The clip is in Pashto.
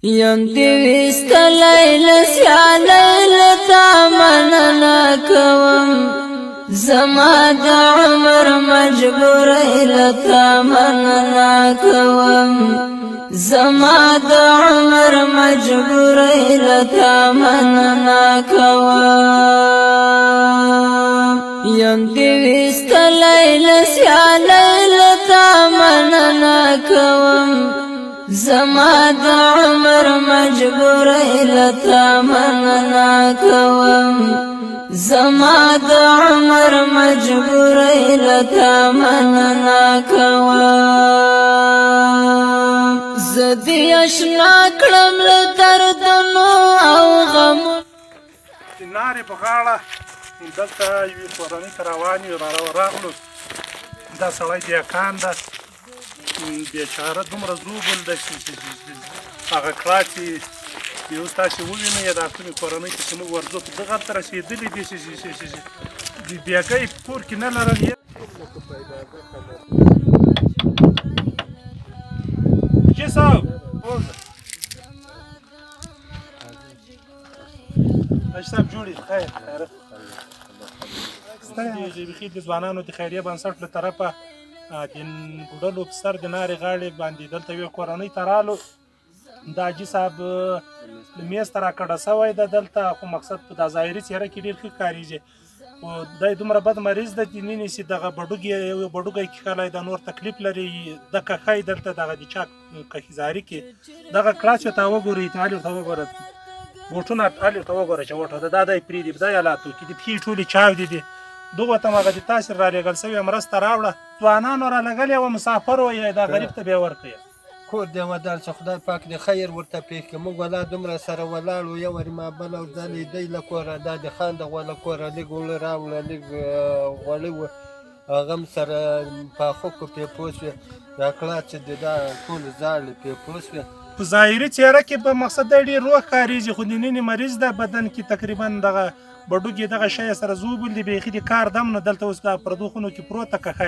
یم دی وستلی لسیالی لتا مننه کوم، زما د عمر مجبورې لتا مننه کوم، زما د عمر مجبورې لتا مننه کوم. یم دی وستلی لسیالی لتا مننه کوم، زما د عمر مجبورې لتا مننه کوم، زما د عمر مجبورې لتا مننه کوم. زدی اشنا کړم له دردونو او غم. د نارې په غاړه دلته یوې کورنۍ ته روان یو، راغلو. دا سړی دیکان ده، بیچاره دومره ژوبل ده چې هغه کړه چې یو تاسې ووینئ. دا کومې کورنۍ ته چې موږ ورځو، په دغه ته رسېدلي دي چې د بیګۍ په کور کې نه لرل. جي صاحب، حاجي صاحب، جوړ یې؟ خیر خیرت؟ د بیخي د ځوانانو د خیریه بنسټ له طرفه د ګوډلو په سر د نارې غاړې باندې دلته یوې کورنۍ ته رالو. دا حاجي صاحب له میز ته راکډه سوی ده دلته، خو مقصد په دا ظاهري څېره کې ډېر ښه ښکارېږي، خو دی دومره بد مریض ده چې نه نیسي. دغه بډوګی، یو بډوګی کښلی ده، نور تکلیف لري. د کښی دلته دغه د چا کښیزاري کې دغه کړه چې ته وګورې، ته هلې ورته وګوره، بوټونه هلې ورته وګوره چې وټه دا دی پرېږدي. په دې حالاتو کې د پښې ټولې چاودې دي. دغو ته هغه د تاسې رالېږل سوې مرسته راوړه، ځوانانو رالېږلې وه، مسافرو یې دا غریب ته بیا ورکړي. کور دې ودان شه، خدای پاک دې خیر ورته پېښ کړي. موږ ولا دومره سره ولاړو، یو وارې ما بله ځلې دی له کوره، دا د خان د غوا له کوره لږ اوړه راوړه، لږ غوړي وه، هغه هم سره پاخه کو پې پوه شوې. دا کړه چې د دا ټول زاړې پې پوه شوې. په ظاهري څېره کې په مقصد دی ډېر روغ ښکارېږي، خو د ننې مریض ده. بدن کې تقریبا دغه بډوګې دغه شی سره ژوبل دي، بیخي د کار دم نه. دلته اوس دا پردو خونو کې پروت کښی.